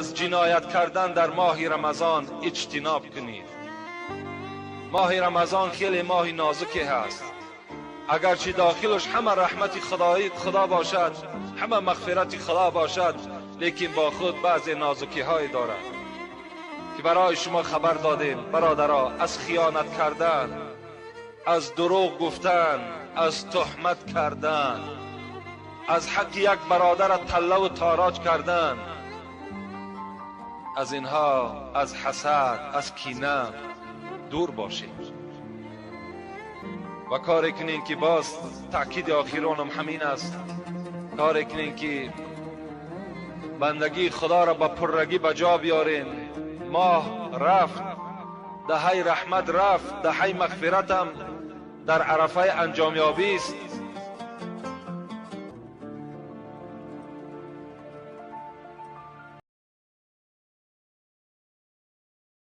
Аз ҷиноят кардан дар моҳи Рамазон иҷтиноб кунед. Моҳи Рамазон хеле моҳи нозуке ҳаст. Агарчи дохилаш ҳама раҳмати Худо бошад, ҳама мағфирати Худо бошад, лекин бо худ баъзе нозукиҳое дорад ки барои шумо хабар додем. Бародаро, аз хиёнат кардан, аз дурӯғ гуфтан, аз туҳмат кардан, аз ҳаққи як бародара таллаву тороҷ кардан, аз инҳо, аз ҳасад, аз кина дур бошед ва коре кунем ки, боз таъкиди охиронам ҳамин аст, коре кунем ки бандагии Худоро ба пуррагӣ ба ҷо биёрем. Моҳ рафт, даҳаи раҳмат рафт, даҳаи мағфиратам дар арафаи анҷомёбист.